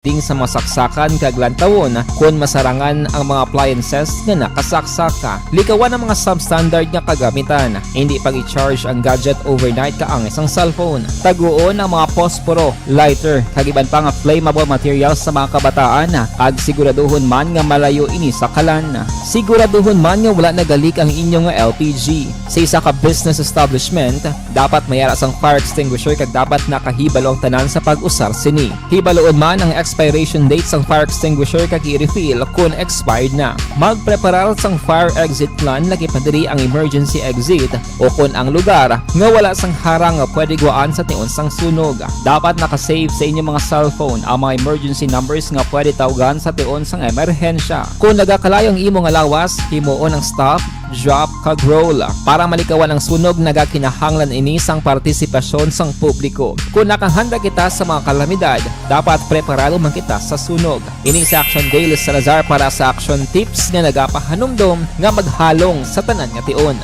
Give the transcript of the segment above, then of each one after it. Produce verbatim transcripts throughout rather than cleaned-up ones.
ding sa mga saksakan kag lantawon kon masarangan ang mga appliances nga nakasaksaka. Likawan ang mga substandard nga kagamitan. Hindi pag-i-charge ang gadget overnight kaangay sang cellphone. Taguon ang mga posporo, lighter, kag iban pa nga flammable materials sa mga kabataan, kag siguraduhon man nga malayo ini sa kalan. Siguraduhon man nga wala nagalik ang inyo nga L P G. Sa isa ka business establishment, dapat may ara sang fire extinguisher kag dapat nakahibalo ang tanan sa pag-usar sini. Hibaluon man ang expiration date sang fire extinguisher kag i-refill kon expired na. Magpreparar sang fire exit plan, laki pa diri ang emergency exit o kon ang lugar nga wala sang harang nga pwede gwaan sa tion sang sunog. Dapat naka-save sa inyo mga cellphone ang mga emergency numbers nga pwede tawgan sa tion sang emerhensya. Kon nagakalayo ang imo nga lawas, himuon ang stop, drop, kag roll. Para malikawan ang sunog, nagakinahanglan ini sang partisipasyon sang publiko. Kon nakahanda kita sa mga kalamidad, dapat preparado man kita sa sunog. Ini si Action Daily Salazar para sa Action Tips nga nagapahanumdom nga maghalong sa tanan nga tion.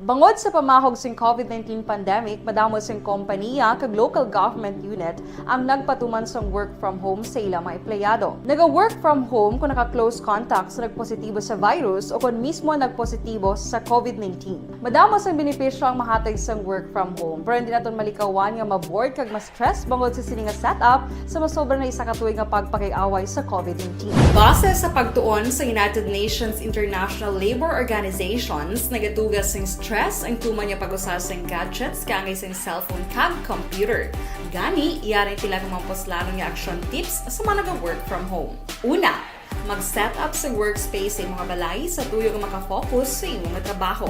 Bangod sa pamahog sing COVID nineteen pandemic, madamo sing kompaniya kag local government unit ang nagpatuman sang work from home sa ila mga empleyado. Naga-work from home kung naka-close contact sa nagpositibo sa virus o kon mismo nagpositibo sa COVID nineteen. Madamo sang benepisyo ang mahatag sang work from home, pero hindi naton malikawan nga ma-bored kag ma-stress bangod sa sini nga setup sa masobra na isa ka tuig nga pagpakig-away sa COVID nineteen. Base sa pagtuon sa United Nations International Labour Organizations, nagatuga sing stress ang tuman nga pag-usa sing gadgets kaangay sing cellphone kag computer. Gani, yari ang pila ka mga puslanon nga action tips sa mga naga-work from home. Una, mag-set up sa workspace sa imong balay sa tuyo nga maka-focus sa imong trabaho.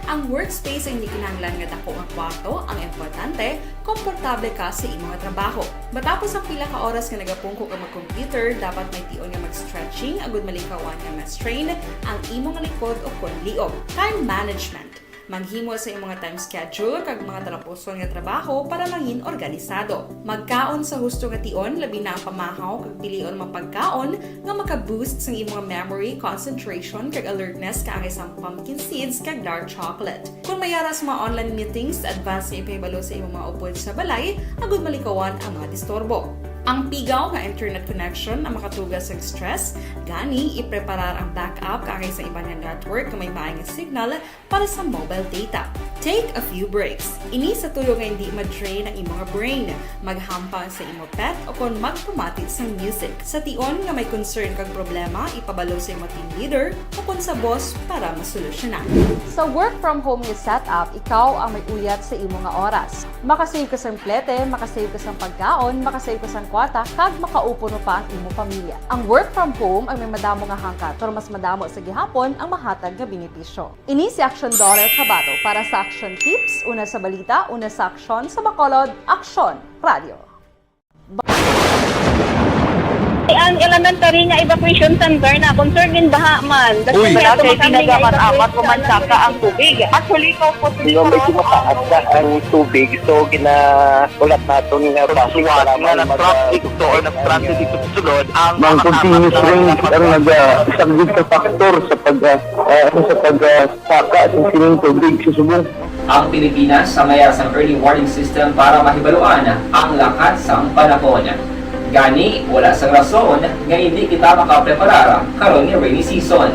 Ang workspace ay hindi kinahanglan nga dako nga kwarto, ang importante, komportable ka sa imong trabaho. Matapos ang pila ka oras nga nagapungko ka mag-computer, dapat may tion nga mag-stretching agud malikawan nga ma-strain ang imong likod o kon liog. Time management. Maghimo sa imong time schedule kag mga talapuson nga trabaho para mangin organisado. Magkaon sa husto nga tion, labi na ang pamahaw kag pilion mga pagkaon nga maka-boost sang imong memory, concentration, kag alertness kaangay sang pumpkin seeds kag dark chocolate. Kon may ara sa mga online meetings, advance nga ipahibalo sa imong mga upod sa balay agud malikawan ang mga disturbo. Ang pigaw nga internet connection ang makatuga sang stress, gani ipreparar ang backup kaangay sa iban nga network nga may maay nga signal para sa mobile data. Take a few breaks. Ini sa tuyo nga hindi ma-drain ang imo nga brain. Maghampang sa imo pet o kon magpamati sang music. Sa tion nga may concern kag problema, ipabalo sa imo team leader o kon sa boss para masolusyonan. Sa work from home nga setup, ikaw ang may uyat sa imo nga oras. Makasave ka sang plete, makasave ka sang pagkaon, makasave ka sang kwarta, kag makaupuno pa ang imo pamilya. Ang work from home ang may madamo nga hangkat, pero mas madamo sa gihapon ang mahatag nga benepisyo. Ini si Action Daughter Kabato para sa Action Tips, una sa balita, una sa aksyon, sa Bacolod, Aksyon Radio. Ang elementary nga evacuation center na concern gin baha man. Uy. Wala kay tinaga man amat ko man saka ang tubig. Actually, ko po. Di ba, medyo mataas na ang tubig, so gina-, ulat naton nga basic nga para man nag-transit mag-, to or nag-transit ito sulod ang mga continuous rain ang nag-, ah, isa gid sa factor sa pag, ah, ah, ano, sa pag, ah, saka sa sining tubig sa subong. Ang Pilipinas sa mayar sang early warning system para mahibaluan ang lakat sang panahon. Gani, wala sang rason nga hindi kita makapreparar karon nga rainy season.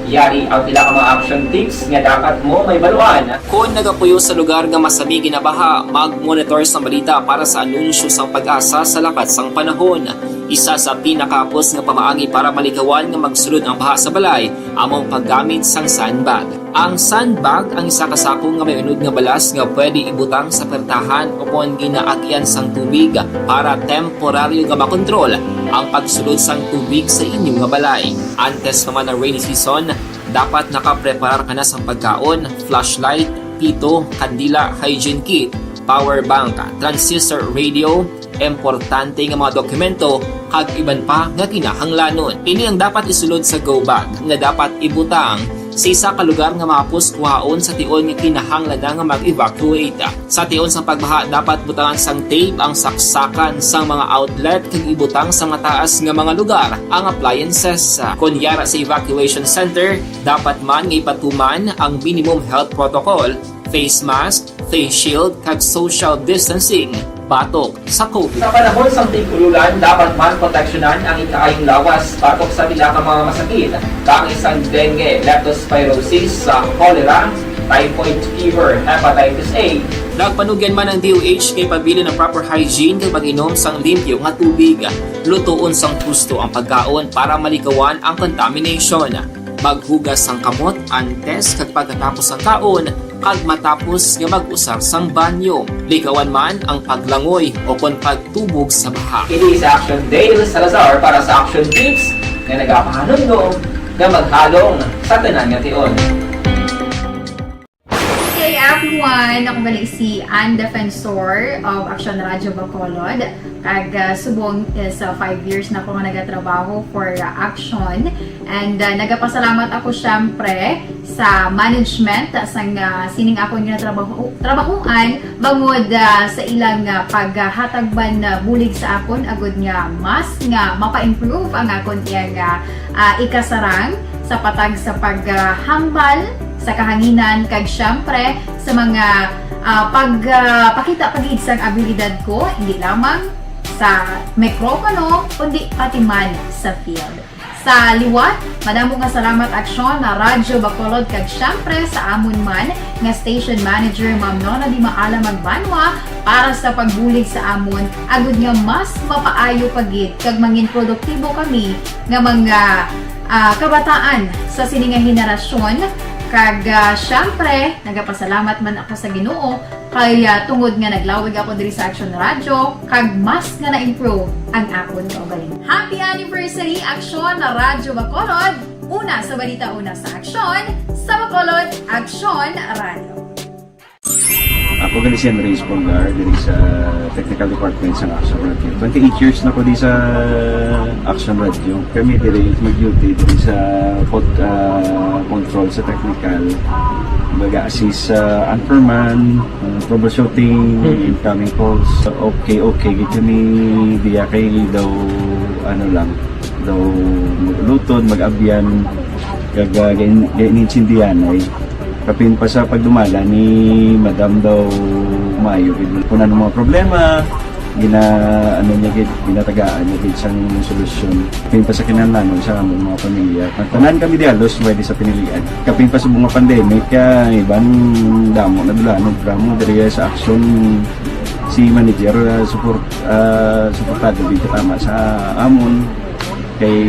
Yari ang pila ka mga action tips nga dapat mo mahibaluan. Kon nagapuyo sa lugar nga masami ginabaha, mag-monitor sa balita para sa anunsyo sang PAGASA sa lakat sang panahon. Isa sa pinakahapos nga pamaagi para malikawan nga magsulod ang baha sa balay amo ang paggamit sang sandbag. Ang sandbag ang isa ka sako nga may unod nga balas nga pwede ibutang sa pertahan o kon ginaagyan sang tubig para temporaryo nga makontrol ang pagsulod sang tubig sa inyo nga balay. Antes pa man ang rainy season, dapat nakapreparar ka na sang pagkaon, flashlight, pito, kandila, hygiene kit, power bank, transistor radio, importante nga mga dokumento, kag iban pa nga kinahanglanon. Ini ang dapat isulod sa go bag nga dapat ibutang sa isa ka lugar nga mahapos kuhaon sa tion nga kinahanglan na nga mag-evacuate. Sa tion sang pagbaha, dapat butangan sang tape ang saksakan sang mga outlet kag ibutang sa mataas nga mga lugar ang appliances. Kon yara sa evacuation center, dapat man nga ipatuman ang minimum health protocol, face mask, face shield, kag social distancing batok sa COVID. Sa panahon sang tig-ululan, dapat man proteksyonan ang ikaayong lawas batok sa pila ka mga masakit, kaangay sang dengue, leptospirosis, sa cholera, typhoid fever, hepatitis A. Nagpanugyan man ang D O H nga ipabilin ang proper hygiene kag pag-inom sang limpyo nga tubig. Lutoon sang husto ang pagkaon para malikawan ang contamination. Maghugas sang kamot antes kag pagkatapos sang kaon, kag matapos nga mag-usar sang banyo. Likawan man ang paglangoy o kon pagtubog sa baha. Kini si Action Dale Salazar para sa Action Tips nga nagapahanumdom nga maghalong sa tanan nga tion. Hey everyone! Ako gali si Ann Defensor of Action Radio Bacolod. Kag ah, subong is ah, five years na ako nga nagatrabaho for ah, Action. And ah, nagapasalamat ako syempre sa management sang ah, sining akon ginatrabaho trabahuan bangod ah, sa ilang ah, paghatag man ah, bulig sa akon agud nga mas nga mapa-improve ang akon iyang ah, ah, ikasarang sa patag sa paghambal sa kahanginan kag syempre sa mga ah, pagpakita pa gid sang abilidad ko, hindi lamang sa mikropono kundi pati man sa field. Sa liwat, madamo nga salamat Aksyon na Radyo Bacolod kag syempre sa amon man nga station manager Ma'am Nona Di Maala Magbanwa para sa pagbulig sa amon agud nga mas mapaayo pa gid kag mangin produktibo kami nga mga ah, kabataan sa sini nga henerasyon. Kag ah, syempre, nagapasalamat man ako sa Ginoo kay ah, tungod nga naglawig ako diri sa Action Radio kag mas nga na-improve ang akon kaugalingon. Happy anniversary, Aksyon na Radyo Bacolod! Una sa balita, una sa aksyon, sa Bacolod, Aksyon Radio. Ako gali si Andres Polgar diri sa Technical Department sa Action Radio. Twenty-eight years na ko di sa Action Radio. Kami diri mag-duty diri sa pod, ah, control sa technical. Mag-assist sa anchorman, ah, troubleshooting, incoming calls. Okay, okay gid kami diya kay daw ano lang, daw mag-ulutod, mag-abyan, kag ah, gain- gainintindihan ay. Kapin pa sa pagdumala ni Madam daw maayo gid. Kung ano mga problema, gina ano niya gid, ginatagaan niya gid sang solusyon. Kapin pa sa kinahanglanon sa among mga pamilya. Nagtanan kami di halos pwede sa pinilian. Kapin pa sa mga pandemic, ah, iban damo na dula ano drama diri sa action si manager ah, support ah, suportado gid katama sa amon. Kay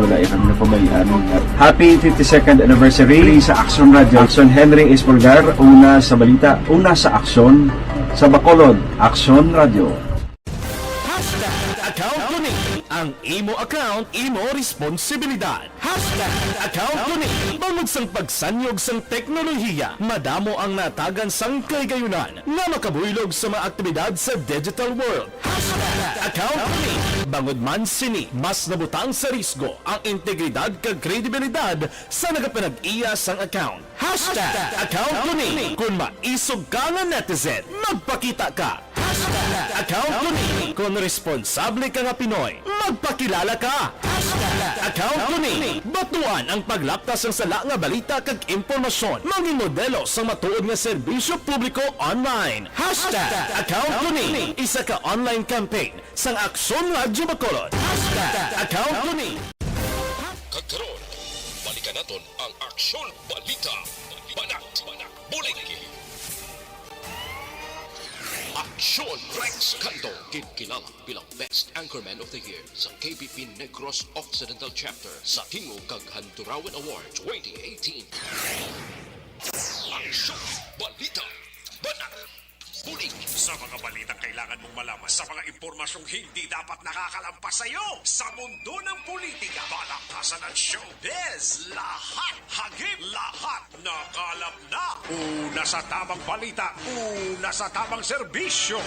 wala ya kami napabayaan. Happy fifty-second anniversary sa Action Radio. Action Henry Espolgar, una sa balita, una sa aksyon, sa Bacolod, Action Radio. Hashtag account ko ni. Ang imo account, imo responsibilidad. Hashtag account ko ni. Bangod sang pagsanyog sang teknolohiya, madamo ang natagan sang kahigayunan nga makabuylog sa mga aktibidad sa digital world. Hashtag account ko ni. Bangod man sini, mas nabutang sa risgo ang integridad kag kredibilidad sa nagapanag-iya sang account. Hashtag account ko ni. Kung maisog ka nga netizen, magpakita ka. Hashtag account ko ni. Kung responsable ka nga Pinoy, magpakilala ka. Hashtag account ko ni. Batuan ang paglaptas sang sala nga balita kag impormasyon. Mangin modelo sang matuod nga serbisyo publiko online. Hashtag account ko ni. Isa ka online campaign sang Aksyon Radyo Bacolod. Hashtag account ko ni. Kag karon, balikan naton ang Aksyon Balita. Banat, banat, bulig. Aksyon Rex Canto, ginkilala bilang Best Anchorman of the Year sa K B P Negros Occidental Chapter sa Tingog kag Handurawan Award twenty eighteen. Aksyon Balita. Banat. Bulig. Sa mga balitang kailangan mong malaman, sa mga impormasyong hindi dapat nakakalampas sa iyo, sa mundo ng politika, balaktasan ng showbiz, lahat, hagip, lahat, nakalap na. Una sa tamang balita, una sa tamang serbisyo.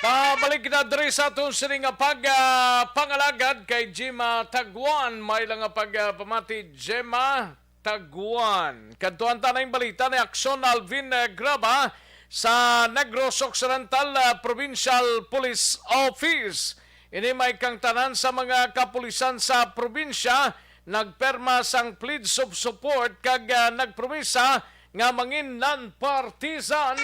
Pabalik na diri sa aton sini nga pag, ah, pangalagad kay Gemma Taguan. May lang nga pag, ah, pamati, Gemma Taguan. Kadtuan ta na yung balita ni Aksyon Alvin, eh, Graba sa Negros Occidental, ah, Provincial Police Office. Ini may kangtanan sa mga kapulisan sa probinsya nagpirma sang pledge of support kag, ah, nagpromisa nga mangin non-partisan.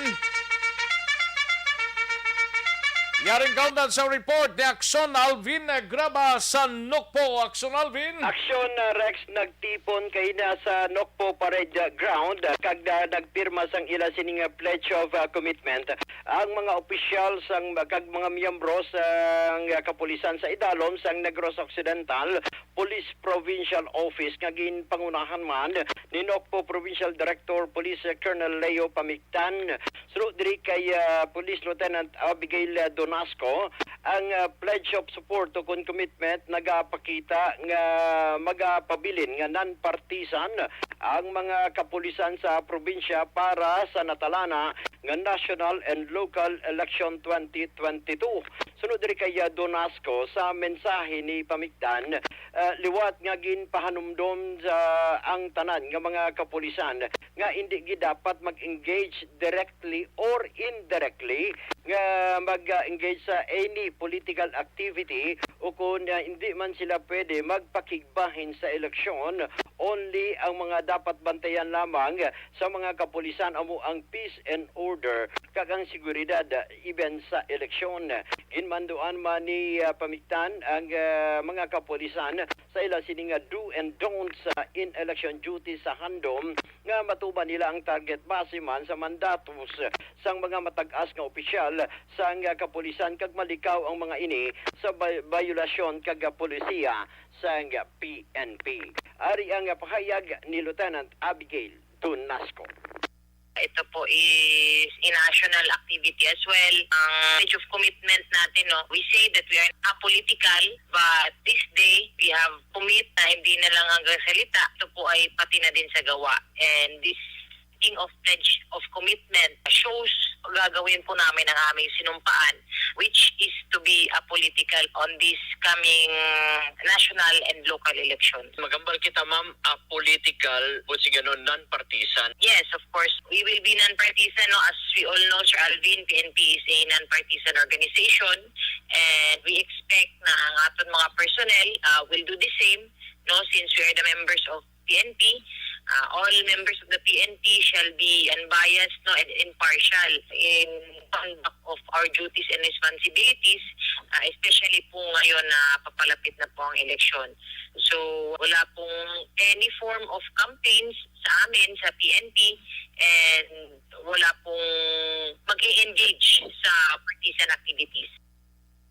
Yaring kaundan sa report ni Aksyon Alvin Graba sa Nokpo. Aksyon Alvin. Aksyon, ah, Rex, nagtipon kaina sa Nokpo Parade Ground, ah, kag, ah, nagpirma sang ila sining, ah, pledge of, ah, commitment ang mga opisyal sang, kag mga miyembro sang, ah, kapulisan sa idalom sang Negros Occidental Police Provincial Office nga ginpangunahan man ni Nokpo Provincial Director Police Colonel Leo Pamigtan. Suno diri kay, ah, Police Lieutenant Abigail Donasco, ang, ah, pledge of support ukon commitment nagapakita nga magapabilin nga non-partisan ang mga kapulisan sa probinsya para sa natalana nga National and Local Election twenty twenty-two. Suno diri kay, ah, Donasco, sa mensahe ni Pamigtan, ah, liwat nga ginpahanumdom sa ang tanan nga mga kapulisan nga indi gid dapat mag-engage directly or indirectly nga mag-engage sa any political activity, o kon, ah, hindi man sila pwede magpakigbahin sa eleksyon. Only ang mga dapat bantayan lamang sa mga kapulisan amo ang peace and order kag ang seguridad, ah, even sa eleksyon. Ginmanduan man ni, ah, Pamigtan ang, ah, mga kapulisan sa ila sini nga do and don'ts, ah, in election duty sa handom nga matuman nila ang target base man sa mandatos sang mga matag-as nga opisyal sang, ah, kapulisan kag malikaw ang mga ini sa bay-, bayolasyon kag, ah, polisiya sang P N P. Ari ang, ah, pahayag ni Lieutenant Abigail Tunasco. Ito po is a national activity as well. Ang pledge of commitment natin, no, we say that we are apolitical, but this day we have commit na hindi na lang hanggang salita. Ito po ay pati na din sa gawa. And this thing of pledge of commitment shows gagawin po namin ang aming sinumpaan, which is to be apolitical on this coming national and local elections. Magambal kita, ma'am, apolitical, o si ganon, non-partisan. Yes, of course. We will be non-partisan, no? As we all know, Sir Alvin, P N P is a non-partisan organization, and we expect na ang aton mga personnel, uh, will do the same, no? Since we are the members of P N P, uh, all members of the P N P shall be unbiased, no, and impartial in conduct of our duties and responsibilities, uh, especially po ngayon na papalapit na po ang eleksyon. So, wala pong any form of campaigns sa amin, sa P N P, and wala pong mag-engage sa partisan activities.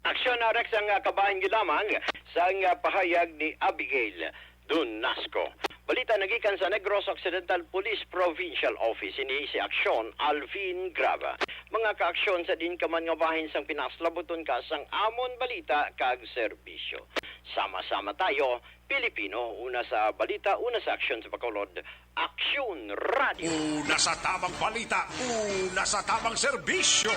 Aksyon, Rex, ang, ah, kabahin gid lamang sang, ah, pahayag ni Abigail Dunasco. Balita nagikan sa Negros Occidental Police Provincial Office, ini si Aksyon Alvin Graba. Mga kaaksyon, sa diin ka man nga bahin sang Pinas, labuton ka sang amon balita kag serbisyo. Sama-sama tayo, Pilipino, una sa balita, una sa aksyon sa Bacolod, Aksyon Radio. Una sa tamang balita, una sa tamang serbisyo.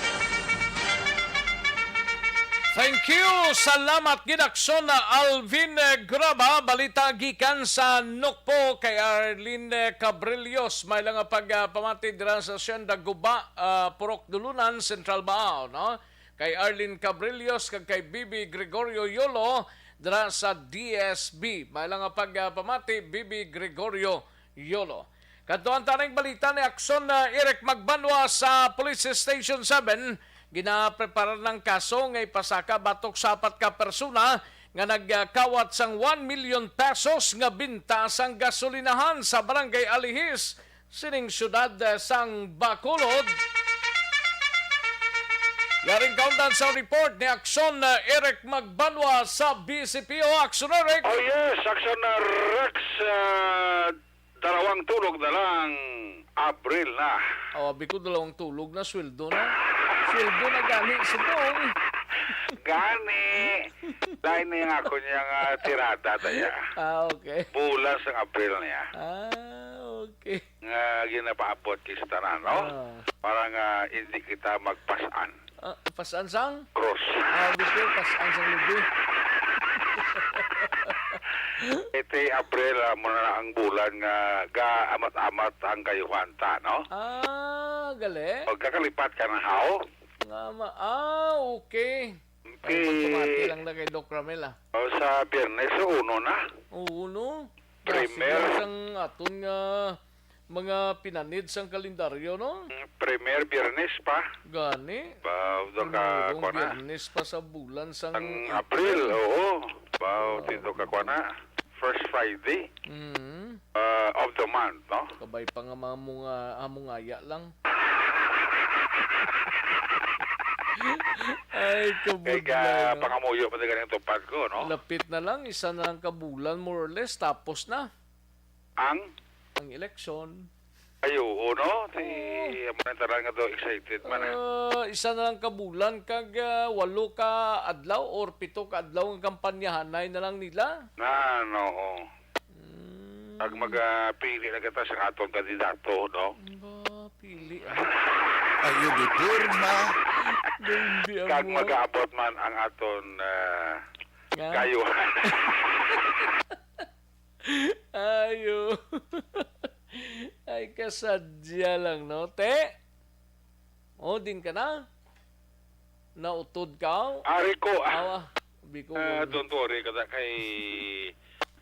Thank you. Salamat gid, Aksyon Alvin, eh, Graba. Balita gikan sa Nokpo kay Arlene, eh, Cabrillos. May lang nga pagpamati dira sa Hacienda Guba, ah, Purok Dulunan, Central Baao, no? Kay Arlene Cabrillos kag kay Bibi Gregorio Yolo dira sa D S B. May lang nga pagpamati, Bibi Gregorio Yolo. Kadto ang taning balita ni Aksyon, ah, Eric Magbanwa sa Police Station seven. Ginapreparar ang kaso nga ipasaka batok sa apat ka persona nga nagkawat sang one million pesos nga binta sang gasolinahan sa Barangay Alihis, sining siyudad, eh, sang Bacolod. Yaring kaundan sa report ni Aksyon, eh, Eric Magbanwa sa B C P O. Aksyon, Eric. Oh, yes, Aksyon, uh, Rex, uh, dalawang tulog na lang, Abril na. Oh, abi ko dalawang tulog na, sweldo na. Sweldo na gani, subong. Gani. Lain na yung ako niya nga tirada, taya. Ah, okay. Bulan sang Abril niya. Ah, okay. Nga ginapaabot kay sa tanan, no? Ah. Para nga hindi kita magpasan. Ah, pasan sang? Cross. Ah, gusto ko pasan sang lubi. Iti Abril, ah, muna na ang bulan nga gaamat-amat ang kayuhan ta, no? Ah, gali. Pagkakalipat ka na, haw? Nga ma-, ah, okay. Okay. Ay, magpamati lang na kay Doc Ramel, ah. O, sa Biyernes, uno na. Oo, no? Primer. Nasugyan sang aton nga mga pinanid sang kalendaryo, no? Mm, primer Biyernes pa. Gani. Ba, do ka, Primerong kuwan na. Biyernes pa sa bulan sang Ang April. April, oo. Ba, Wow. Tito ka, kuwan na. First Friday, Mm. uh, of the month, no? Kabay pa nga mga munga-, amungaya lang. Ay, Kay kabudlay, ka, no? Pangamuyo pa di ganing tupad ko, no? Lapit na lang, isa na lang ka bulan, more or less, tapos na. Ang? Ang eleksyon. Ay, oo, no? Di, Oo. Amo na tanan nga daw excited man, eh. Ah, isa na lang ka bulan kag, ah, walo ka adlaw or pito ka adlaw nga kampanyahanay na lang nila. Na, no, oo. Mm. Kag magapili na kita sa aton kandidato, no? Ba, pili, ah. Ayo di porma. Hindi Kag amo. Mag-aabot man ang aton, ah, Nga? Kayo. Ayo. Ay, kasadya lang, no? Te? O, din ka na? Nautod ka? Ari ko, ah. Awa, Biko. Ah, don't worry, kada kay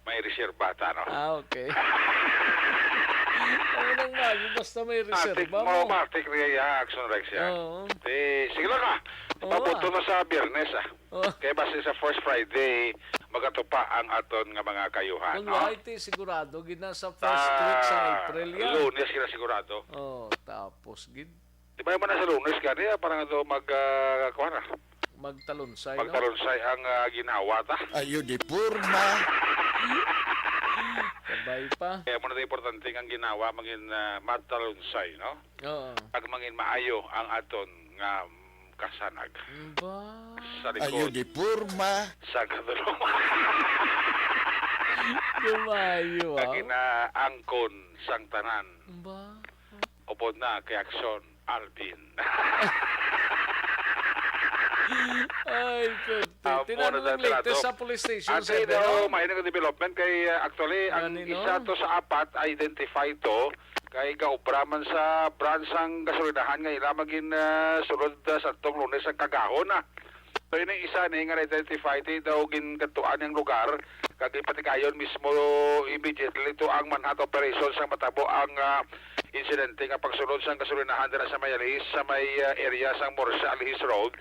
may reserba ta, no? Ah, okay. Ano nang mali? Basta may Matik, reserba mo, mo. Matik niya, ya, Action Rex, ya. Oo. Eh, sige lang, ah. Oo, Papunto ah. Na sa Biyernes, ah. Oh. Kay basi sa first Friday, magatupa ang aton nga mga kayuhan, Kung no? Wala, iti, sigurado gid na sa first Ah, week sa April yan. Lunes sila sigurado. Oh, tapos gid. Di ba man na sa Lunes gani, ah, parang ato mag, ah, kuha na? Magtalunsay, no? Magtalunsay ang, ah, ginawa ta. Ayo di porma. Kabay pa. Kaya mo na importante ang ginawa, maging, ah, magtalunsay, no? Oo. Pag mangin maayo ang aton nga kasanag. Ba? Sa likod. Ayo di porma. Sa katulong. Dumayo, ah. Ang inaangkon sang tanan. Ba? Upod na kay Aksyon Alvin. Ay, pwede. Amo na ang latest sa police station, sir, no? May nag-development kay, uh, actually, ang isa to sa apat identified to kay gaobra man sa branch sang gasolinahan nga ila magin, ah, sulod, ah, sa atong Lunes ang kagahon, ah. So, ining isa ni nga na-identify, ti daw ginkantuan ang lugar, kag ipatigayon mismo immediately to ang manhunt operation sang matabo ang, ah, insidente nga pagsulod sang gasolinahan dira sa may Alihis, sa may, ah, area sang Murcia Alihis Road.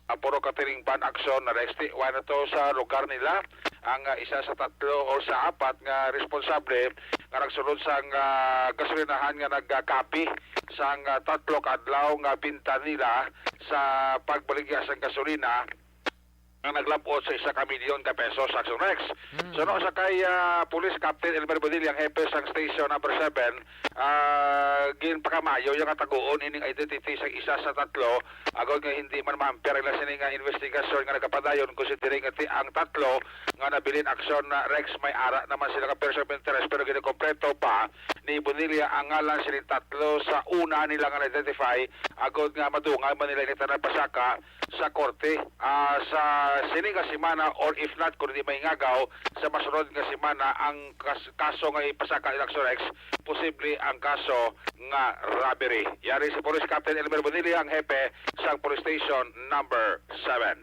Ah, puro katiling van action na Rex, ti, wala na to sa lugar nila. Ang, ah, isa sa tatlo or sa apat nga responsable nga nagsulod sang, ah, gasolinahan nga nagkapi sang, ah, tatlo ka adlaw nga binta nila sa pagbaligya sang gasolina nga naglab-ot sa isa ka milyon ka pesos, Action Rex. Hmm. Suno sa kay, ah, Police Captain Elmer Bonilla, ang hepe sang Station Number Seven, ah, ginpakamayo niya nga taguon ining identity sa isa sa tatlo, agod nga hindi man maamper ang sini nga investigasyon nga nagapadayon, considering nga ti ang tatlo nga nabilin, Action, ah, Rex, may ara naman sila ka person of interest, pero ginikompleto pa ni Bonilla ang ngalan sining tatlo sa una nila nga na-identify, agod nga madungay man nila ini tanan pasaka sa korte, ah, sa sini nga semana, or if not, kung di maingagaw, sa masunod nga semana ang kas-, kaso nga ipasaka ni Action Rex, posible ang kaso nga robbery. Yari si Police Captain Elmer Bonilla, ang hepe sang Police Station Number Seven.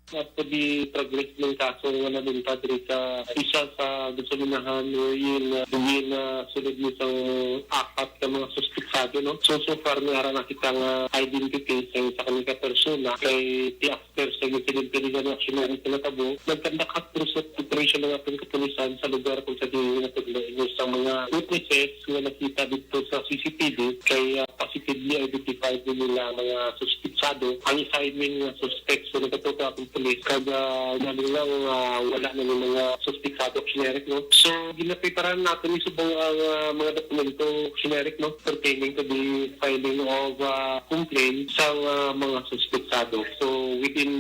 At di progress ng kaso nga nabinta diri sa isa sa gasolinahan wherein, uh, wherein, uh, sulod ni sang apat ka mga suspetsado, no? So, so far, may ara na kita nga identity sa isa ka mga persona kay ti after sa insidente ni gani action na rin sa natabo, nagkandak at pursuit operation ng ating kapulisan sa lugar kung sa diin natudlo inyo sa mga witnesses nga nakita dito sa C C T V kay, uh, positively identified din nila ang mga suspetsado. Ang isa ini nga suspect sa nagkatuto atong pulis, kag, ah, galing lang, ah, wala na yung mga suspetsado, generic, no? So, ginapreparahan natin yung subong ang, ah, mga dokumento, generic, no? Pertaining to the filing of, ah, complaint sa, ah, mga suspetsado. So, within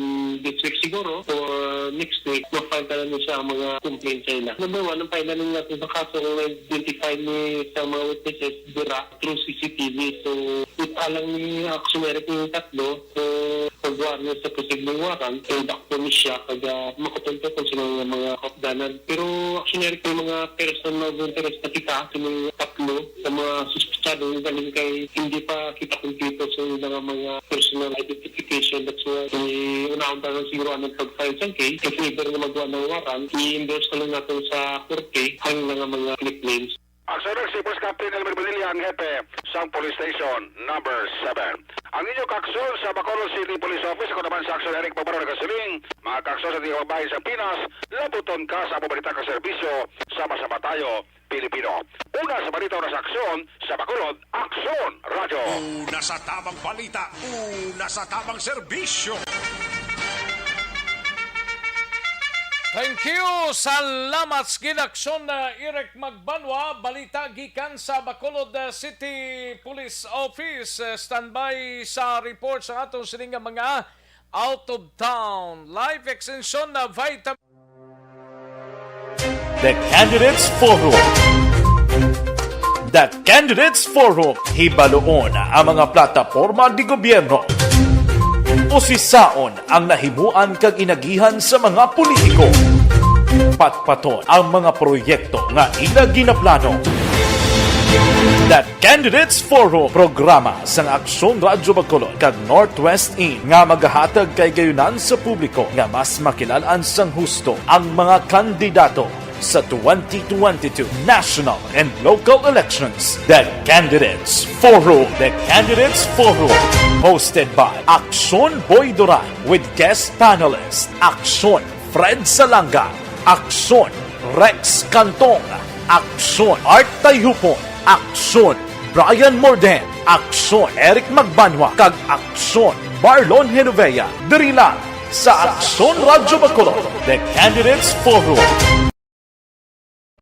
this week siguro, or next week, ma-file na siya ang mga complaint sa ila. Number one, ang file natin natin sa kaso, ang identify ni sa mga witnesses, dira, through C C T V. So, it alang ni action ni tatlo, so, pagbuhat niya sa posibleng warrant, and back po ni siya, kag, ah, makutunto kung sino nga mga kaupdanan. Pero, action ni may mga person of interest na kita, sining tatlo, sa mga suspetsado, galing kay hindi pa kita kumpleto sa nga mga personal identification. That's why, eh, unahon ta lang siguro ang pag-file sa case. If ever nga magwa ng warrant, i-endorse na lang natin sa korte ang mga mga claims. Aksyon si Police Captain Elmer Bonilla, ang hepe sang Police Station Number Seven. Ang inyo kaaksyon sa Bacolod City Police Office, ako naman sa aksyon Eric Pabaro nagasiling, mga kaaksyon sa tingkapagbahin sa Pinas, labuton ka sa pabalita ka serbisyo, sama-sama tayo, Pilipino. Una sa balita, una sa aksyon, sa Bacolod, Aksyon Radyo. Una sa tabang balita, una sa tabang serbisyo. Thank you. Salamat sa ginaksyon na Eric Magbanwa. Balita gikan sa Bacolod, uh, City Police Office. Uh, standby sa report sa atong sining nga mga out of town. Live extension na vitamin. The Candidates Forum. The Candidates Forum. Hibaluon ang mga plataporma di gobyerno. Usisaon ang nahimuan kag inagihan sa mga politiko. Patpaton ang mga proyekto nga ila ginaplano. The Candidates Forum, programa sang Aksyon Radyo Bacolod kag Northwest In nga magahatag kay gayunan sa publiko nga mas makilalan sang husto ang mga kandidato sa twenty twenty-two national and local elections. The Candidates Forum. The Candidates Forum. Hosted by Aksyon Boy Duran with guest panelist Aksyon Fred Salanga, Aksyon Rex Cantong, Aksyon Art Tayhupon, Aksyon Brian Morden, Aksyon Eric Magbanwa, kag Aksyon Marlon Genovea. Diri lang sa Aksyon Radyo Bacolod, The Candidates Forum.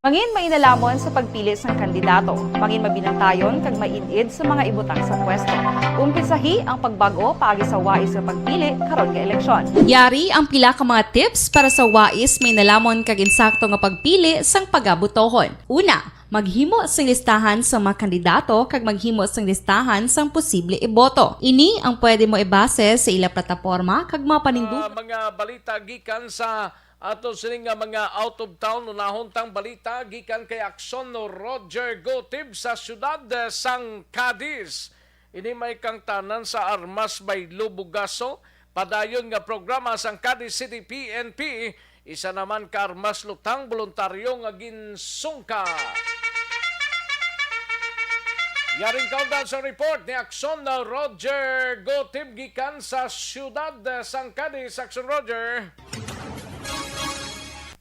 Mangin mainalamon sa pagpili sang kandidato. Mangin mabinantayon kag maid-id sa mga ibutang sa pwesto. Umpisahi ang pagbag-o paagi sa wais nga pagpili karon nga eleksyon. Yari ang pila ka mga tips para sa wais, mainalamon kag insakto nga pagpili sang pagabotohon. Una, maghimo sing listahan sa mga kandidato kag maghimo sing listahan sang posible iboto. Ini ang pwede mo ibase sa ila plataporma kag mga panindugan. Ah, mga balita gikan sa ato sini nga mga out of town, unahon tang balita gikan kay Aksyon Roger Gotib sa siyudad, eh, sang Cadiz. Ini may kangtanan sa Armas Baylo Bugaso, padayon nga programa sang Cadiz City P N P, isa naman ka Armas Lutang boluntaryo nga ginsungka. Yaring kaundan sa report ni Aksyon na Roger Gotib gikan sa siyudad, eh, sang Cadiz. Aksyon, Roger.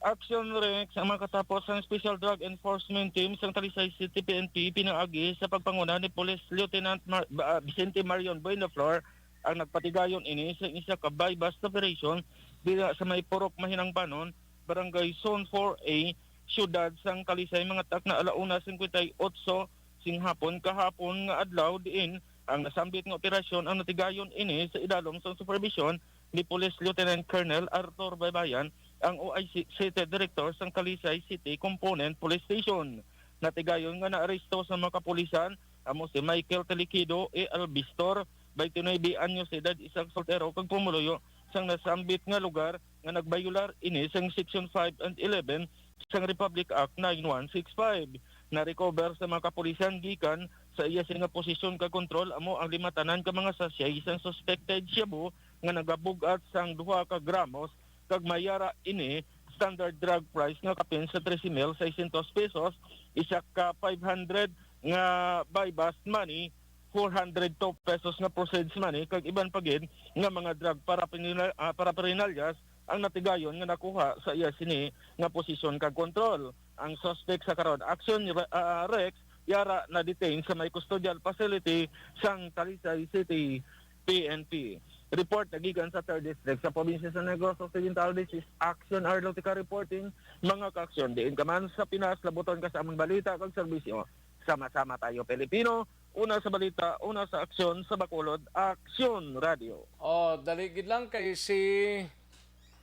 Aksyon, Rex, ang mga katapos sang Special Drug Enforcement Team sang Talisay City P N P pinaagi sa pagpanguna ni Police Lieutenant Mar-, ah, Vicente Marion Buenaflor ang nagpatigayon ini sa isa ka buy-bust operation dira sa may Purok Mahinangbanon, Barangay Zone four A, siyudad sang Talisay, mga takna ala una singkwenta y otso sing hapon kahapon nga adlaw, diin ang nasambit nga operasyon ang natigayon ini sa idalom sang superbisyon ni Police Lieutenant Colonel Arthur Baybayan, ang O I C City Director sang Talisay City Component Police Station. Natigayon nga naaresto sa mga kapulisan amo si Michael Teliquido A L Bistor, twenty-nine anyos edad, isa ka soltero kag pumuluyo sang nasambit nga lugar nga nagbayular ini sang Section five and eleven sang Republic Act nine one six five. Na-recover sa mga kapulisan gikan sa iya sini nga posisyon kag kontrol amo ang lima tanan ka mga sachet sang suspected shabu nga nagabug-at sang duha ka gramos kag may yara ini standard drug price nga kapin sa trese mil seiscientos pesos, isa ka five hundred nga buy-bust money, four hundred two pesos nga proceeds money, kag iban pa gid nga mga drug paraphernalia-, ah, paraphernalia ang natigayon nga nakuha sa iya sini nga posisyon kag kontrol. Ang suspect sa karon, Aksyon, ah, Rex, yara na-detain sa may custodial facility sang Talisay City P N P. Report na gikan sa Third District sa probinsya sa Negros Occidental. This is Aksyon Arlo Tika reporting. Mga kaaksyon, diin ka man sa Pinas, labuton ka sa among balita kag serbisyo. Sama-sama tayo, Pilipino. Una sa balita, una sa aksyon, sa Bacolod, Aksyon Radio. Oh, dali gid lang kay si,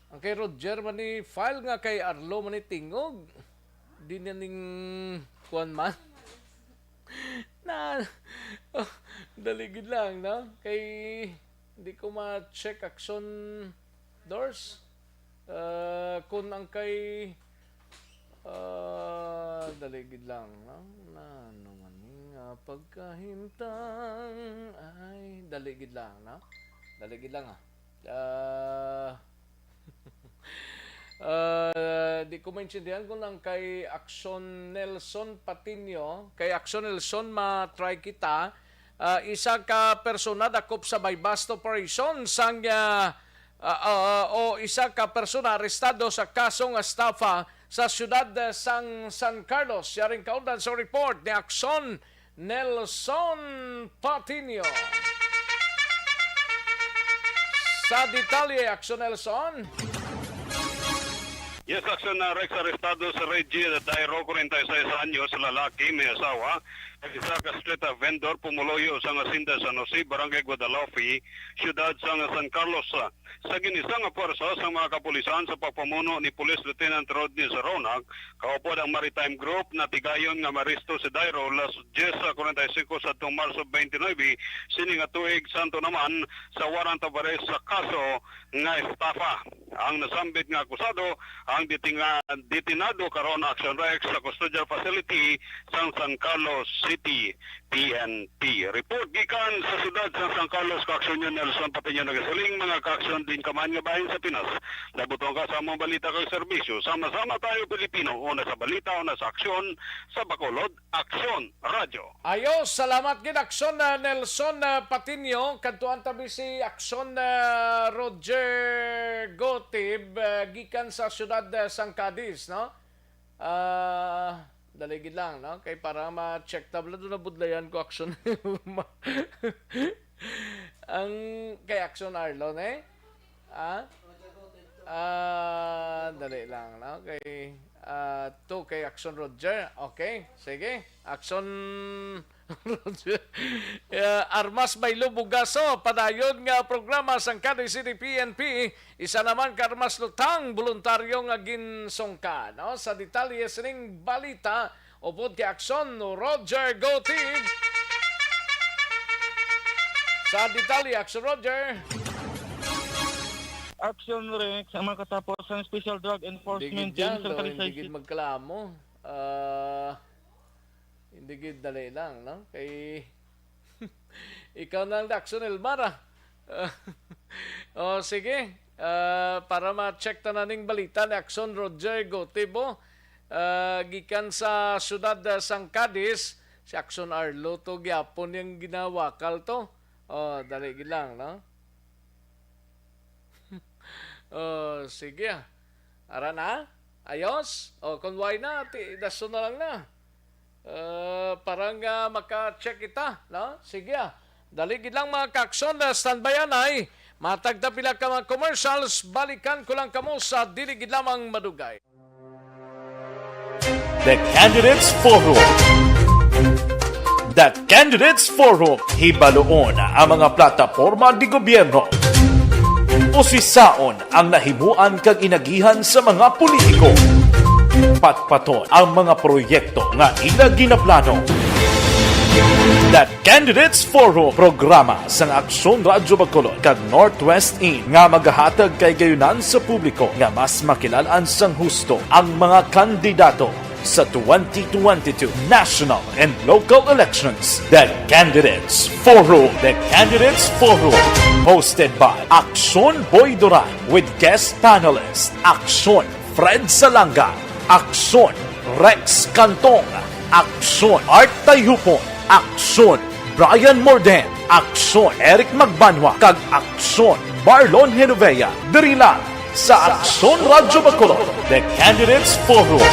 ang kay Roger man ni file nga kay Arlo man ni tingog. Di na ning kuwan man. Na, oh, dali gid lang, no? Kay di ko ma-check aksyon, Dors. Ah, kung ang kay, ah, dali gid lang, no? Na, ano man nga pagkahimtang ay Dali gid lang, no? Dali gid lang, ah. Ah, ah, di ko maintindihan kung ang kay Action Nelson Patino, kay Action Nelson, ma-try kita. Ah, isa ka persona dakop sa buy-bust operation sang, ah, ah, ah, o isa ka persona arestado sa kasong estafa sa siyudad, ah, sang San Carlos. Yaring kaundan sa report ni Action Nelson Patino. Sa detalye, Action Nelson. Yes, Action, na Rex, arestado si Reggie Dairo, forty-six anyos, lalaki, may asawa, isa ka street vendor, pumuluyo sa Hacienda San Jose, Barangay Guadalupe, siyudad sang San Carlos. Sa ginisa nga pwersa sang mga kapulisan sa pagpamuno ni Police Lieutenant Rodney Saronac, kaupod ang Maritime Group, natigayon nga maaresto si Dairo las diez forty-cinco sadtong Marso twenty-nine sini nga tuig, santo naman sa warrant of arrest sa kaso nga estafa. Ang nasambit nga akusado ang detinga-, detinado karon, Action Rex, sa custodial facility sang San Carlos City P N P. Report gikan sa siyudad sang San Carlos, Kaaksyon Nelson Patiño nagasiling, mga kaaksyon, din ka man nga bahin sa Pinas, nabuton ka sa among balita kag serbisyo. Sama-sama tayo, Pilipino, una sa balita, una sa aksyon, sa Bacolod, Aksyon Radyo. Ayo, salamat gid, Aksyon, ah, Nelson, ah, Patiño. Kadtuan tabi si Aksyon, ah, Roger Gotib, ah, gikan sa siyudad, ah, sang Cadiz, no? Ah, dali gid lang, no? Kay para ma-check tab, wala, doon nabudlayan ko, Aksyon. Ang kay Aksyon Arlo, eh? Ah? Ah, dali lang, no? Kay, ah, to kay Aksyon Roger. Okay, sige. Aksyon Roger. Yeah, Armas Baylo Bugaso, padayon nga programa sang Cadiz City P N P, isa naman ka Armas Lutang, voluntaryo nga ginsungka, no? Sa detalye sining balita, upod kay Aksyon Roger Gotib. Sa detalye, Aksyon Roger. Action Rex, ang mga katapos ng Special Drug Hindi Enforcement gid Team yan, sa no? Hindi Talisay gid City. Magkalamo. Ah, hindi gid dali lang, no? Kay ikaw na ang Aksyon Elmar, ah. Ah, oh, sige. Ah, para ma-check ta na ning balita ni Aksyon Roger Gotibo, ah, gikan sa siyudad, ah, sang Cadiz, si Aksyon Arlo to gyapon yung ginawakal to. Oh, dali gid lang, no? Oh, sige, ah. Ara na? Ayos? Oh, kung why na, ti dason na lang na. Ah, para nga maka-check kita, no? Sige, ah. Dali gid lang, mga kaaksyon, na standby anay. Matag ta pila ka mga commercials, balikan ko lang kamo sa dili gid lamang madugay. The Candidates Forum. The Candidates Forum, hibaluon ang mga plataporma di gobyerno. Usisaon ang nahimuan kag inagihan sa mga politiko. Patpaton ang mga proyekto nga ila ginaplano. The Candidates Forum, programa sang Aksyon Radyo Bacolod kag Northwest In nga magahatag kay gayunan sa publiko nga mas makilalan sang husto ang mga kandidato sa twenty twenty-two national and local elections. The Candidates Forum. The Candidates Forum. Hosted by Aksyon Boy Duran with guest panelist Aksyon Fred Salanga, Aksyon Rex Cantong, Aksyon Art Tayhupon, Aksyon Brian Morden, Aksyon Eric Magbanwa, kag Aksyon Marlon Genovea. Diri lang sa Aksyon Radyo Bacolod, The Candidates Forum.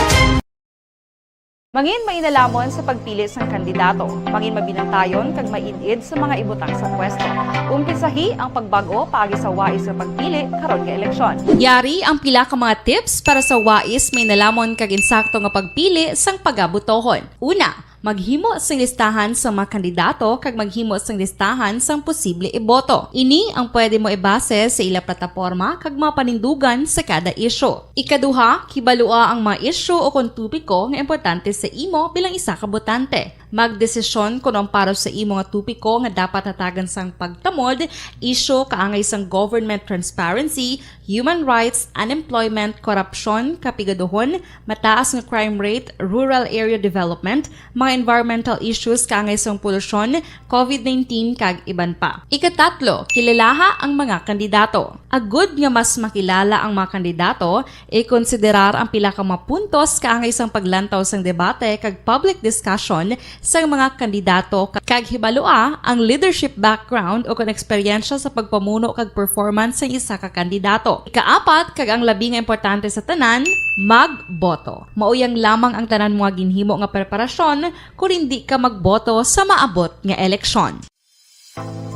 Mangin mainalamon sa pagpili sang kandidato, mangin mabinantayon kag maid-id sa mga ibutang sa pwesto. Umpisahi ang pagbag-o paagi sa wais nga pagpili karon nga eleksyon. Yari ang pila ka mga tips para sa wais, mainalamon kag insakto nga pagpili sang pagabutohon. Una, maghimo sing listahan sang mga kandidato kag maghimo sing listahan sang posible iboto. Ini ang pwede mo ibase sa ila plataporma kag mga panindugan sa kada isyu. Ikaduha, kibalua ang mga isyu o kon topiko nga importante sa imo bilang isa ka botante. Magdesisyon kon ang para sa imo nga topiko nga dapat hatagan sang pagtamod, isyu kaangay sang government transparency, human rights, unemployment, korupsyon, kapigaduhon, mataas nga crime rate, rural area development, mga environmental issues kaangay sang polusyon, covid nineteen, kag iban pa. Ikatatlo, kilalaha ang mga kandidato. Agud nga mas makilala ang mga kandidato, ikonsiderar ang pila ka mga puntos kaangay sang paglantaw sang debate kag public discussion sang mga kandidato, kag hibalua ang leadership background o kon eksperyensya sa pagpamuno kag performance sang isa ka kandidato. Ikaapat, kag ang labi nga importante sa tanan, magboto. Mao yang lamang ang tanan mo nga ginhimo nga preparasyon kon indi ka magboto sa maabot nga eleksyon.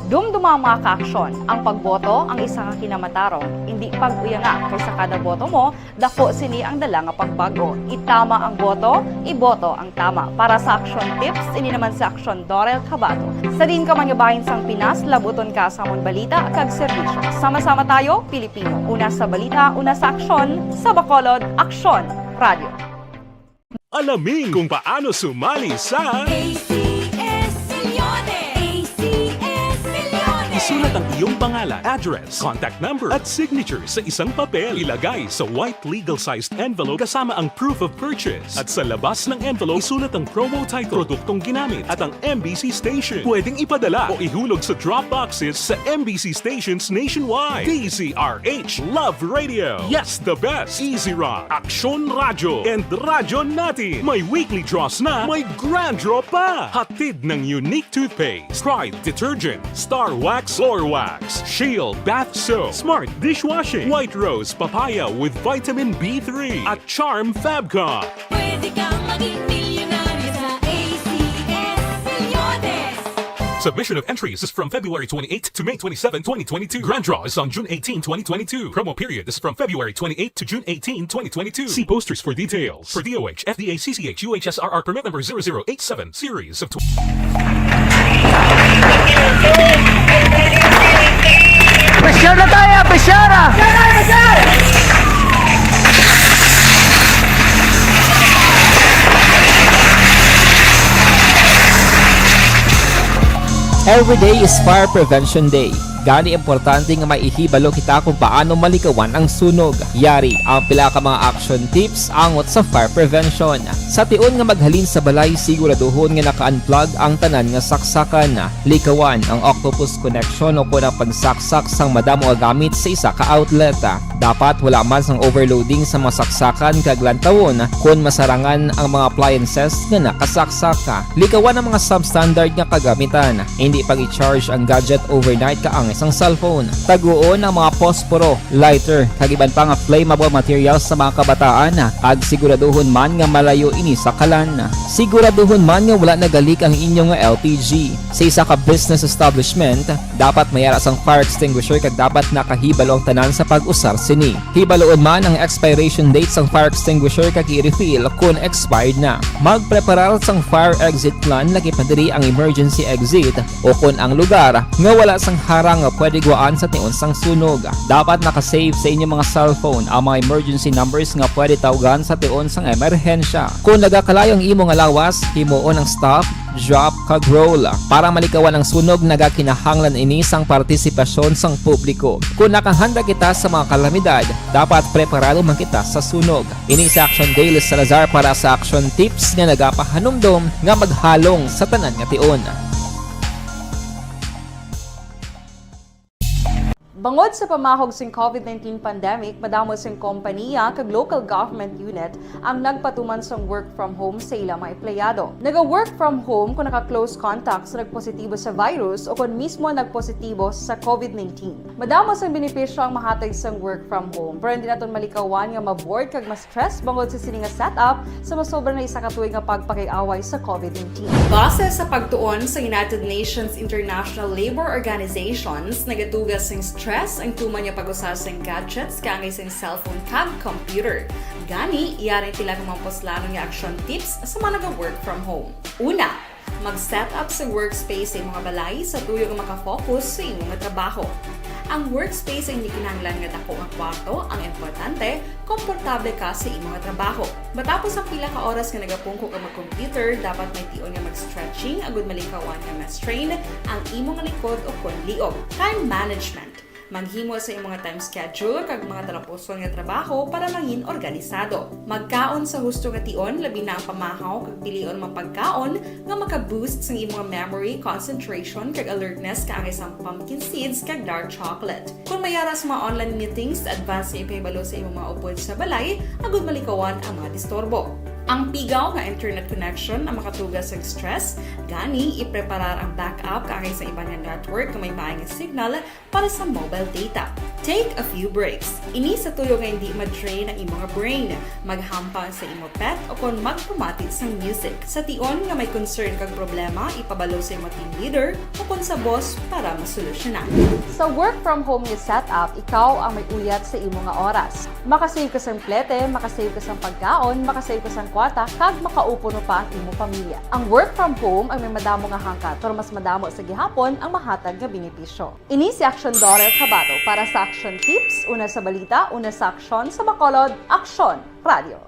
Dumduma, mga kaaksyon, ang pagboto ang isa ka kinamatarong. Indi pag-uyanga, kay sa kada boto mo, dako sini ang dala nga pagbago. Itama ang boto, iboto ang tama. Para sa Aksyon Tips, ini naman si Aksyon Dorel Cabato. Sa diin ka man nga bahin sang Pinas, labuton ka sa amon balita kag serbisyo. Sama-sama tayo, Pilipino. Una sa balita, una sa aksyon, sa Bacolod, Aksyon Radio. Alamin kung paano sumali sa A C S Milyones! A C S Milyones! Isulat ang iyong pangalan, address, contact number, at signature sa isang papel. Ilagay sa white legal-sized envelope kasama ang proof of purchase. At sa labas ng envelope, isulat ang promo title, produktong ginamit, at ang M B C station. Pwedeng ipadala o ihulog sa drop boxes sa M B C stations nationwide. D Z R H Love Radio. Yes, the best. Easy Run, Aksyon Radyo, and Radyo Natin. May weekly draws na, may grand draw pa. Hatid ng Unique Toothpaste, Pride Detergent, Star Wax, Floor Wax, Shield Bath Soap, Smart Dishwashing, White Rose Papaya with Vitamin B three, at Charm Fabcon. Pwede kang maging milyonaryo sa A C S Milyones. Submission of entries is from February twenty-eighth to May twenty-seven, twenty twenty-two. Grand draw is on June eighteen, twenty twenty-two. Promo period is from February twenty-eighth to June eighteen, twenty twenty-two. See posters for details. For D O H, F D A, C C H, U H S R R permit number zero zero eight seven, series of tw- Pressure na tayo! Pressure na! Every day is Fire Prevention Day. Gani, importante nga may ihibalo kita kung paano malikawan ang sunog. Yari ang pila ka mga action tips angot sa fire prevention. Sa tion nga maghalin sa balay, siguraduhon nga naka-unplug ang tanan nga saksakan. Likawan ang octopus connection o kon ang pagsaksak sang madamo nga gamit sa isa ka outlet. Dapat wala man sang overloading sa mga saksakan kag lantawon kon masarangan ang mga appliances nga nakasaksak. Likawan ang mga substandard nga kagamitan. Indi pag-i-charge ang gadget overnight kaangay sang cellphone. Taguon ang mga posporo, lighter, kag iban pa nga flammable materials sa mga kabataan, kag siguraduhon man nga malayo ini sa kalan. Siguraduhon man nga wala nagalik ang inyo nga L P G. Sa isa ka business establishment, dapat may ara sang fire extinguisher kag dapat nakahibalo ang tanan sa pag-usar sini. Hibaluon man ang expiration date sang fire extinguisher kag i-refill kon expired na. Magpreparar sang fire exit plan, lakip na diri ang emergency exit o kon ang lugar nga wala sang harang nga pwede gwaan sa tion sang sunog. Dapat naka-save sa inyo mga cellphone ang mga emergency numbers nga pwede tawgan sa tion sang emerhensya. Kon nagakalayo ang imo nga lawas, himuon ang stop, drop, kag roll. Para malikawan ang sunog, nagakinahanglan ini sang partisipasyon sang publiko. Kon nakahanda kita sa mga kalamidad, dapat preparado man kita sa sunog. Ini si Action Daily Salazar para sa Action Tips nga nagapahanumdom nga maghalong sa tanan nga tion. Bangod sa pamahog sing covid nineteen pandemic, madamo sing kompaniya kag local government unit ang nagpatuman sang work from home sa ila mga empleyado. Naga-work from home kung naka-close contact sa nagpositibo sa virus o kung mismo nagpositibo sa covid nineteen. Madamo sang benepisyo ang mahatag sang work from home, pero hindi naton malikawan nga ma-bored kag ma-stress bangod sa sini nga setup sa masobra na isa ka tuig nga pagpakig-away sa covid nineteen. Base sa pagtuon sa United Nations International Labour Organizations, nagatuga sing stress ang tuman nga pag-usa sing gadgets kaangay sing cellphone kag computer. Gani, yari ang pila ka mga puslanon nga action tips sa mga naga-work from home. Una, mag-set up sa workspace sa imong balay sa tuyo nga makafocus sa imong trabaho. Ang workspace ay hindi kinahanglan nga dako nga kwarto. Ang importante, komportable ka sa imo nga trabaho. Matapos ang pila ka oras nga nagapungko ka mag-computer, dapat may tion nga mag-stretching agud malikawan nga ma-strain ang imo nga likod o kon liog. Time management. Maghimo sa imo nga time schedule kag mga talapuson nga trabaho para mangin organisado. Magkaon sa husto nga tion, labi na ang pamahaw kag pilion mga pagkaon nga maka-boost sang imo nga memory, concentration, kag alertness, kaangay sang pumpkin seeds kag dark chocolate. Kon may ara sa mga online meetings, advance nga ipahibalo sa imo mga upod sa balay agud malikawan ang mga disturbo. Ang pigaw nga internet connection ang makatuga sang stress, gani ipreparar ang backup kaangay sa iban nga network nga may maay nga signal para sa mobile data. Take a few breaks. Ini sa tuyo nga hindi ma-drain ang imo nga brain. Maghampang sa imo pet o kon magpamati sang music. Sa tion nga may concern kag problema, ipabalo sa imo team leader o kon sa boss para masolusyonan. Sa work from home nga setup, ikaw ang may uyat sa imo nga oras. Makasave ka sang plete, makasave ka sang pagkaon, makasave ka sang kwarta, kag makaupuno pa ang imo pamilya. Ang work from home ang may madamo nga hangkat, pero mas madamo sa gihapon ang mahatag nga benepisyo. Ini si Aksyon Dorel Cabato para sa Aksyon Tips, una sa balita, una sa aksyon, sa Bacolod, Aksyon Radio.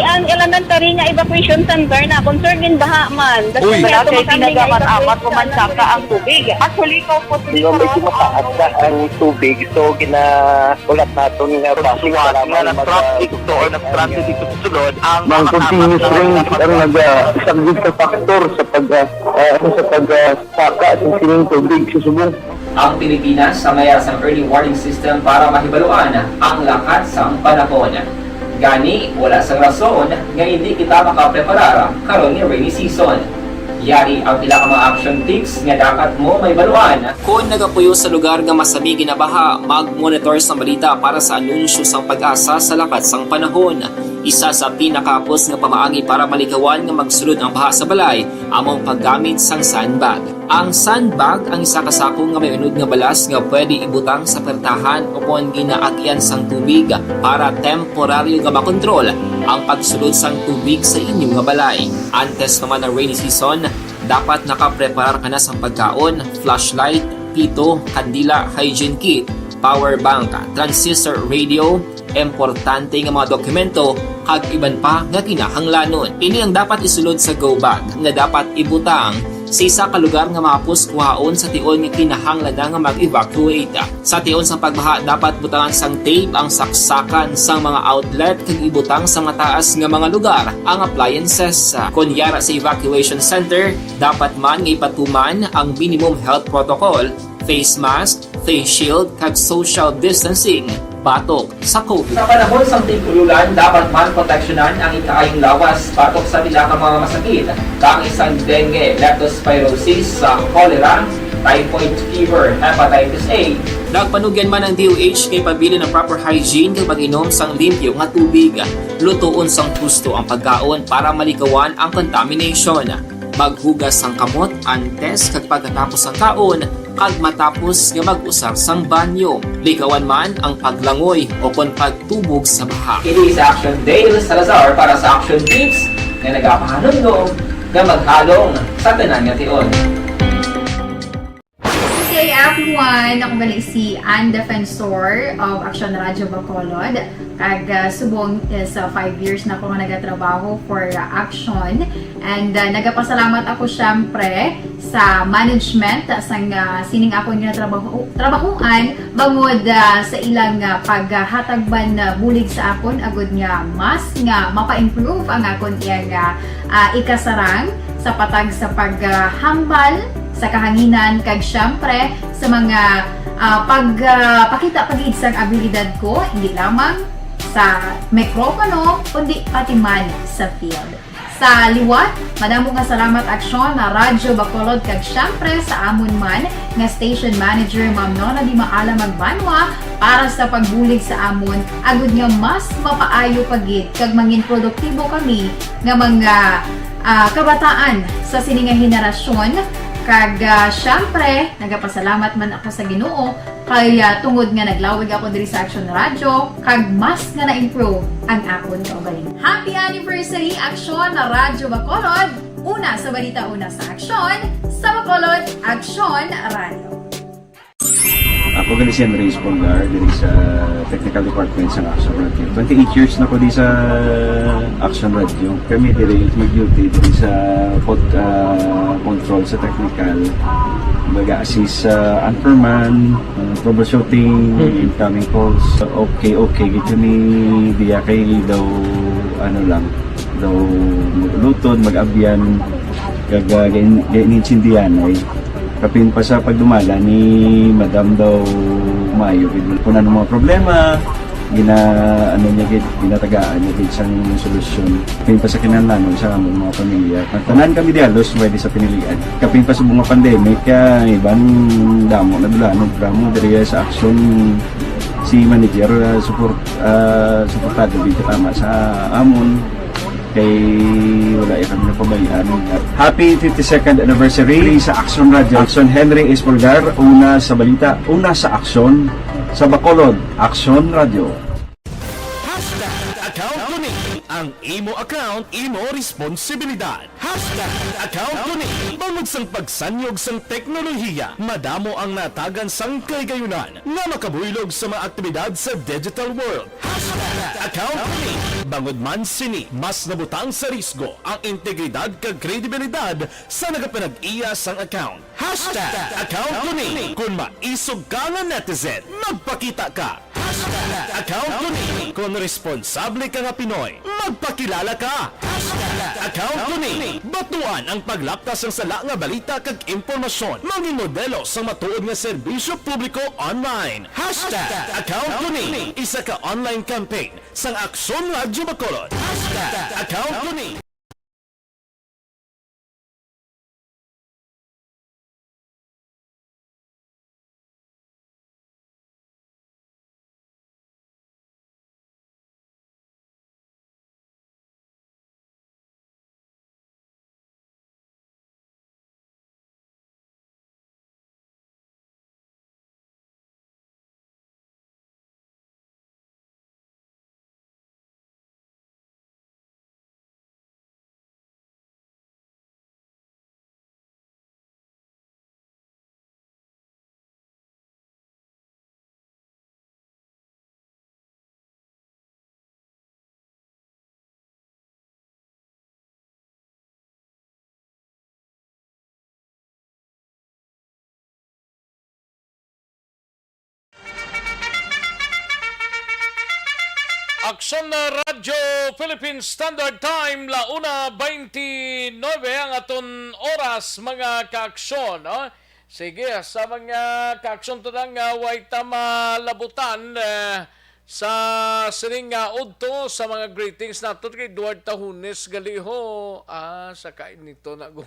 Ang elementary nga evacuation center na concerned in baha man. Uy. Wala kay tinaga man amat o mansaka ang tubig. Actually, ikaw po, di ba, medyo mataas na ang tubig, so ginahulat naton nga basi nga nag-traffic to or nag-transit dito sa sulod ang mga continuous rain ang nagasaglit sa factor sa pag, ah, ah, sa pag, ah, saka sa sining tubig sa subong. Ang Pilipinas sa mayas ang early warning system para mahibaluan ang lakat sang panahon. Gani, wala sang rason nga hindi kita makapreparar karon nga rainy season. Yari ang pila ka mga action tips nga dapat mo mahibaluan. Kon nagapuyo sa lugar nga masami ginabaha, mag-monitor sang balita para sa anunsyo sang PAGASA sa lakat sang panahon. Isa sa pinakahapos nga pamaagi para malikawan nga magsulod ang baha sa balay amo ang paggamit sang sandbag. Ang sandbag ang isa ka sako nga may unod nga balas nga pwede ibutang sa pertahan o kon ginaagyan sang tubig para temporaryo nga makontrol ang pagsulod sang tubig sa inyo nga balay. Antes pa man ang rainy season, dapat nakapreparar ka na sang pagkaon, flashlight, pito, kandila, hygiene kit, power bank, transistor radio, importante nga mga dokumento, kag iban pa nga kinahanglanon. Ini ang dapat isulod sa go bag nga dapat ibutang sa isa ka lugar nga mahapos kuhaon sa tion nga kinahanglan na nga mag-evacuate. Sa tion sang pagbaha, dapat butangan sang tape ang saksakan sang mga outlet kag ibutang sa mataas nga mga lugar ang appliances. Kon yara sa evacuation center, dapat man nga ipatuman ang minimum health protocol, face mask, face shield, kag social distancing batok sa COVID. Sa panahon sang tig-ululan, dapat man proteksyonan ang ikaayong lawas batok sa pila ka mga masakit, kaangay sang dengue, leptospirosis, sa cholera, typhoid fever, hepatitis A. Nagpanugyan man ang D O H nga ipabilin ang proper hygiene kag pag-inom sang limpyo nga tubig. Lutoon sang husto ang pagkaon para malikawan ang contamination. Maghugas sang kamot antes kag pagkatapos sang kaon, kag matapos nga mag-usar sang banyo. Likawan man ang paglangoy o kon pagtubog sa baha. Ini si Action Dale Salazar para sa Action Tips nga nagapahanumdom nga maghalong sa tanan nga tion. Good day, everyone! Ako gali si Ann Defensor of Action Radyo Bacolod. Kag, ah, subong is, ah, five years na ako nga nagatrabaho for, ah, Action. And, ah, nagapasalamat ako, syempre, sa management, ah, sang, ah, sining akon nga trabaho, trabahuan, bangod, ah, sa ilang, ah, paghatag man, ah, bulig sa akon, agud nga mas nga mapa-improve ang akon iyang, ah, ah, ikasarang sa patag sa paghambal sa kahanginan, kag, syempre, sa mga, ah, pag, ah, pakita pa gid sang abilidad ko, hindi lamang sa mikropono, kundi pati man sa field. Sa liwat, madamo nga salamat, Aksyon, na Radyo Bacolod, kag, syempre, sa amon man nga station manager, Ma'am Nona Di Maala Magbanwa, para sa pagbulig sa amon, agud nga mas mapaayo pa gid kag mangin produktibo kami nga mga, ah, kabataan sa sini nga henerasyon. Kag, ah, syempre, nagapasalamat man ako sa Ginoo kay, ah, tungod nga naglawig ako diri sa Action Radyo, kag mas nga na-improve ang akon kaugalingon. Happy anniversary, Aksyon na Radyo Bacolod! Una sa balita, una sa aksyon, sa Bacolod, Aksyon Radio. Ako gali si Henry Espolgar, diri sa technical department sa Aksyon Radio. Twenty-eight years na ko di sa Aksyon Radio. Kami diri mag-duty diri sa pod-, ah, control sa technical. Mag-assist sa anchorman, ah, troubleshooting, Mm. incoming calls. Okay, okay, gid kami diya kay daw, ano lang, daw mag-ulutod, mag-abyan, kag, ah, gain-, gain-, gaintindihan ay. Kapin pa sa pagdumala ni Madam daw maayo gid. Kung ano mga problema, gina-, ano niya gid, ginatagaan niya gid sang solusyon. Kapin pa sa kinahanglanon sa among mga pamilya. Tanan kami di halos pwede sa pinilian. Kapin pa sa mga pandemic, kaya iban damo na dula, ano, damo diri sa Aksyon si manager, ah, support, ah, suportado gid tama sa amon. Kay wala ya kami napabayaan. Happy fifty-second anniversary sa Aksyon Radio. Aksyon Henry Espolgar, una sa balita, una sa aksyon, sa Bacolod, Aksyon Radio. Hashtag account ko ni. Ang imo account, imo responsibilidad. Hashtag account ko ni. Bangod sang pagsanyog sang teknolohiya, madamo ang natagan sang kahigayunan nga makabuylog sa mga aktibidad sa digital world. Hashtag account ko ni. Bangod man sini, mas nabutang sa risgo ang integridad kag kredibilidad sa nagapanag-iya sang account. Hashtag account ko ni. Kung maisog ka nga netizen, magpakita ka. Hashtag account ko ni. Kung responsable ka nga Pinoy, magpakilala ka. Hashtag account ko ni. Batuan ang paglaptas sang sala nga balita kag impormasyon. Mangin modelo sang matuod nga serbisyo publiko online. Hashtag account ko ni. Isa ka online campaign sang Aksyon Radyo Bacolod. Hashtag account ko ni. Aksyon na Radyo Philippine Standard Time, la una twenty-nine ang aton oras, mga kaaksyon, no? Sige, sa mga kaaksyon to lang, ah, way ta malabutan, eh, sa sining nga udto, sa mga greetings nato kay Edward Tahunes Galiho. Ah, sa kain nito na go.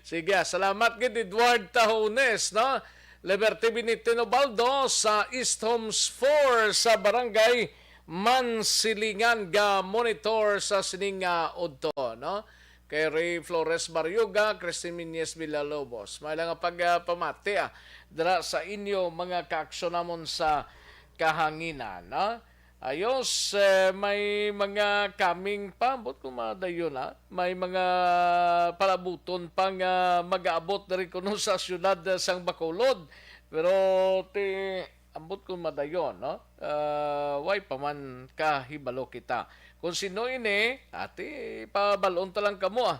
Sige, ah, salamat gid, Edward Tahunes, no? Liberty Benitino Baldo sa East Homes four sa Barangay Mansilingan, ga monitor sa sining nga udto, no? Kay Ray Flores Barrioga, Christine Miñez Villalobos. May lang nga pag, ah, pamati, ah, dira sa inyo mga kaaksyon namon sa kahanginan, no? Ayos, eh, may mga coming pa, ambot ko madayon, ha? May mga palabuton pa nga mag-aabot diri kuno sa siyudad, eh, sang Bacolod. Pero ti, ambot ko madayon, no? Ah, way pa man kahibalo kita. Kung sino ini, ati, pabalon ta lang kamo, ah.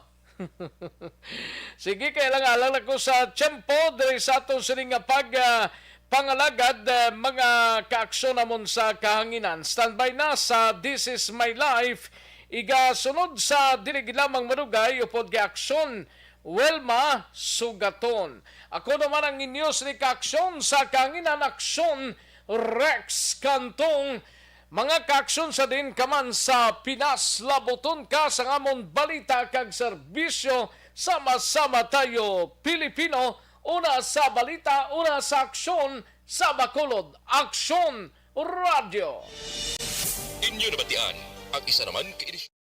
Sige, kay alang-alang na ko sa tiyempo diri sa aton sini nga pag, ah, pangalagad, ah, mga kaaksyon namon sa kahanginan. Standby na sa This Is My Life. Igasunod sa dili gid lamang madugay upod kay aksyon, Wilma Sugaton. Ako naman ang inyo sini kaaksyon sa kahanginan, aksyon, Rex Cantong. Mga kaaksyon sa diin ka man sa Pinas, labuton ka sang amon balita kag serbisyo. Sama-sama tayo, Pilipino, una sa balita, una sa aksyon, sa Bacolod, Aksyon Radio. Inyo nabatian ang isa naman ka edisyon.